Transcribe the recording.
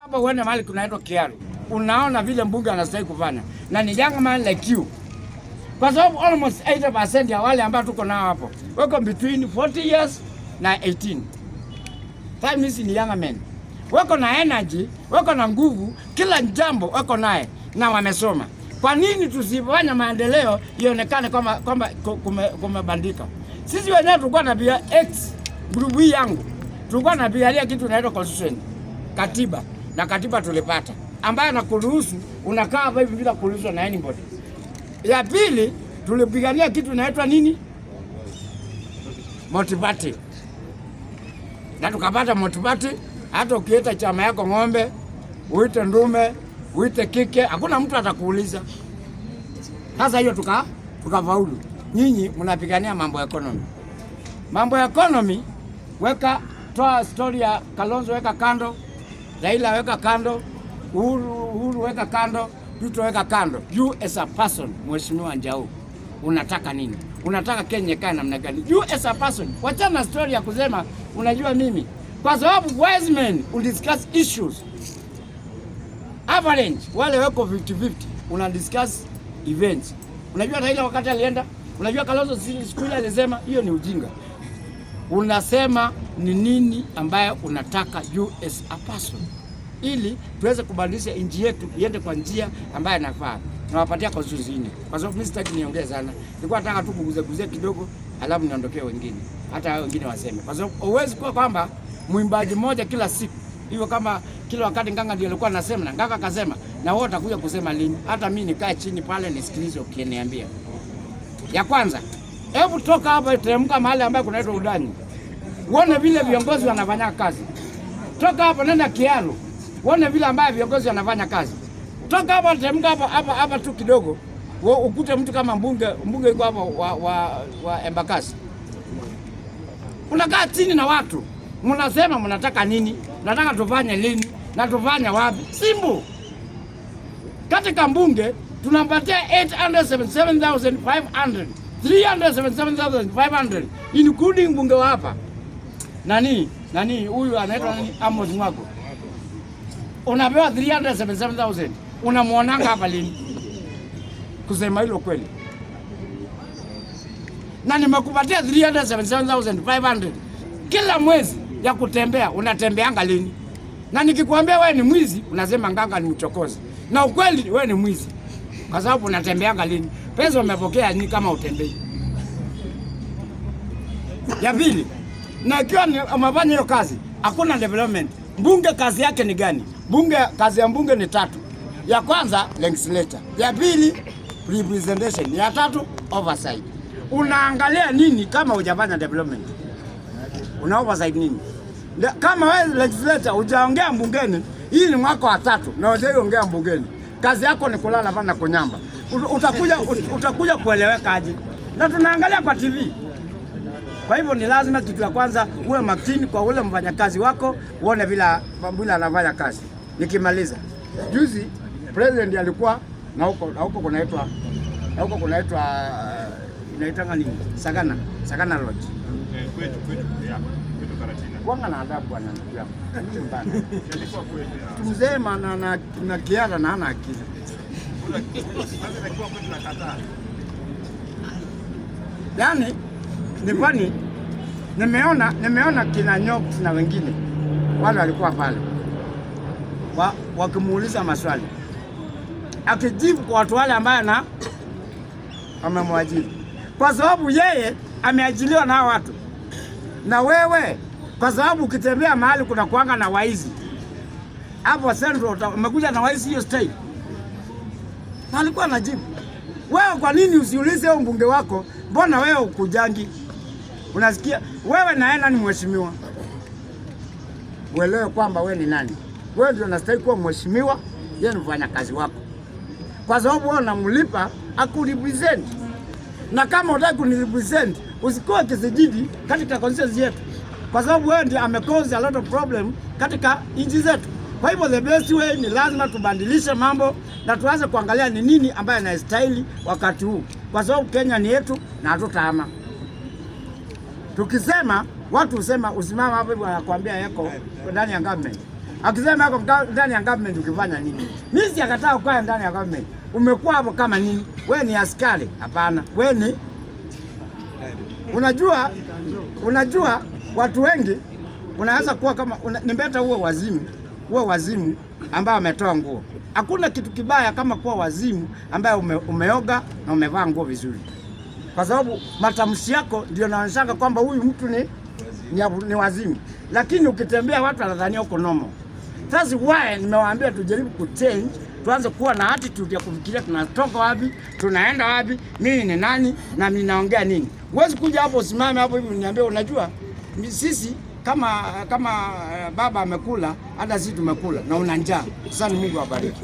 Hapa uende mahali kunaitwa Kiaru, unaona vile mbunge anastahili kufanya, na ni young man like you, kwa sababu almost 80% ya wale ambao tuko nao hapo wako between 40 years na 18. Time hizi ni young men, wako na energy, wako na nguvu, kila jambo wako naye na wamesoma. Kwa nini tusifanye maendeleo ionekane kwamba kumebandika? Sisi wenyewe tulikuwa na bia ex group hii yangu tulikuwa na pigania kitu inaitwa constitution, katiba, na katiba tulipata, ambayo nakuruhusu unakaa hapa hivi bila kuulizwa na anybody. Ya pili tulipigania kitu inaitwa nini? Multiparty. Na tukapata multiparty. Hata ukiita chama yako ng'ombe, uite ndume, uite kike, hakuna mtu atakuuliza. Sasa hiyo tukafaulu. Nyinyi mnapigania mambo ya economy. Mambo ya economy, weka toa story ya Kalonzo weka kando, Raila weka kando, Uhuru weka kando, Ruto weka kando. You as a person, Mheshimiwa Njau, unataka nini? Unataka Kenya ikae namna gani? You as a person, wachana na story ya kusema unajua mimi, kwa sababu wise men will discuss issues. Average wale weko 50-50, una discuss events. Unajua Raila wakati alienda, unajua Kalonzo siku ile alisema hiyo ni ujinga. Unasema ni nini ambayo unataka you as a person, ili tuweze kubadilisha nchi yetu iende kwa njia ambayo inafaa. Nawapatia constituency nne, kwa sababu mimi sitaki niongee sana, nilikuwa nataka tu kuguzeguzea kidogo, alafu niondokee wengine, hata hao wengine waseme, kwa sababu huwezi kuwa kwamba mwimbaji mmoja kila siku hivyo, kama kila wakati Nganga ndio alikuwa anasema na Nganga akasema, na wewe utakuja kusema lini? Hata mimi nikae chini pale nisikilize ukiniambia. Ya kwanza, hebu toka hapa, teremka mahali ambapo kunaitwa Udanyi, uone vile viongozi wanafanya kazi. Toka hapo nenda Kiaru, uone vile ambayo viongozi wanafanya kazi. Toka hapo teremka hapa hapa hapa tu kidogo, ukute mtu kama mbunge yuko hapo wa Embakasi. Unakaa chini na watu mnasema mnataka nini, nataka tufanye lini na tufanye wapi? Simple. Katika mbunge tunampatia 877,500, 377,500 including mbunge wa hapa nani huyu anaitwa nani, Amos Mwago, unapewa 377,000, unamwonanga hapa lini? Kusema hilo kweli, na nimekupatia 377,500 kila mwezi ya kutembea, unatembeanga lini? Na nikikwambia wewe ni mwizi, unasema Nganga ni mchokozi, na ukweli wewe ni mwizi, kwa sababu unatembeanga lini? Pesa umepokea ni kama utembei. Ya pili, na ikiwa umefanya hiyo kazi, hakuna development. Mbunge kazi yake ni gani? Bunge, kazi ya mbunge ni tatu. Ya kwanza legislature, ya pili representation, ya tatu oversight. Unaangalia nini kama hujafanya development? Una oversight nini? Kama wewe legislature hujaongea bungeni, hii ni mwaka wa tatu na hujaongea bungeni, kazi yako ni kulala hapa na kunyamba. Utakuja kueleweka aje? Na tunaangalia kwa TV. Kwa hivyo ni lazima kitu ya kwanza uwe makini kwa ule mfanyakazi wako, uone vile anafanya kazi. Nikimaliza, juzi president alikuwa na huko kunaitwa inaitanga nini? Sagana Lodge. Kwetu, yeah, kwetu Karatina. Kuanga na adabu bwana, ndugu yangu. Mimi mbana. Ilikuwa kwetu, yeah. Mtu mzee na kiara na hana akili. Sasa ilikuwa kwetu nakataa. Yaani ni kwani nimeona kina Nyox na wengine wale walikuwa pale wakimuuliza maswali akijibu kwa watu wale ambaye na amemwajiri, kwa sababu yeye ameajiliwa na hao watu, na wewe kwa sababu ukitembea mahali kuna kuanga na waizi hapo Central, umekuja na waizi hiyo style, na alikuwa anajibu. Wewe kwa nini usiulize huyo mbunge wako, mbona wewe ukujangi? Unasikia wewe na yeye nani mheshimiwa? Uelewe kwamba wewe ni nani. Wewe ndio unastahili kuwa mheshimiwa, yeye ni mfanyakazi wako, kwa sababu wewe unamlipa akurepresent. Na kama hutaki kunirepresent, usikuwe kisijidi katika constituency yetu, kwa sababu wewe ndiye amecause a lot of problem katika nchi zetu. Kwa hivyo the best way ni lazima tubadilishe mambo na tuanze kuangalia ni nini ambayo inastahili wakati huu, kwa sababu Kenya ni yetu na hatutahama. Tukisema watu husema usimama hapo hivyo, wanakuambia yako ndani ya government. Akisema yako ndani ya government ukifanya nini? Mimi sijakataa ukae ndani ya government. Umekuwa hapo kama nini? Wewe ni askari? Hapana. Wewe ni unajua watu wengi unaweza kuwa kama ni better uwe wazimu ambaye ametoa nguo. Hakuna kitu kibaya kama kuwa wazimu ambaye umeoga na umevaa nguo vizuri, kwa sababu matamshi yako ndio naonyeshanga kwamba huyu mtu ni wazimu, lakini ukitembea watu wanadhania uko normal. That's why nimewaambia tujaribu kuchange, tuanze kuwa na attitude ya kufikiria tunatoka wapi, tunaenda wapi, mimi ni nani na mimi naongea nini. Huwezi kuja hapo usimame hapo hivi uniambie unajua sisi kama baba amekula hata sisi tumekula na una njaa. Sasa ni Mungu awabariki.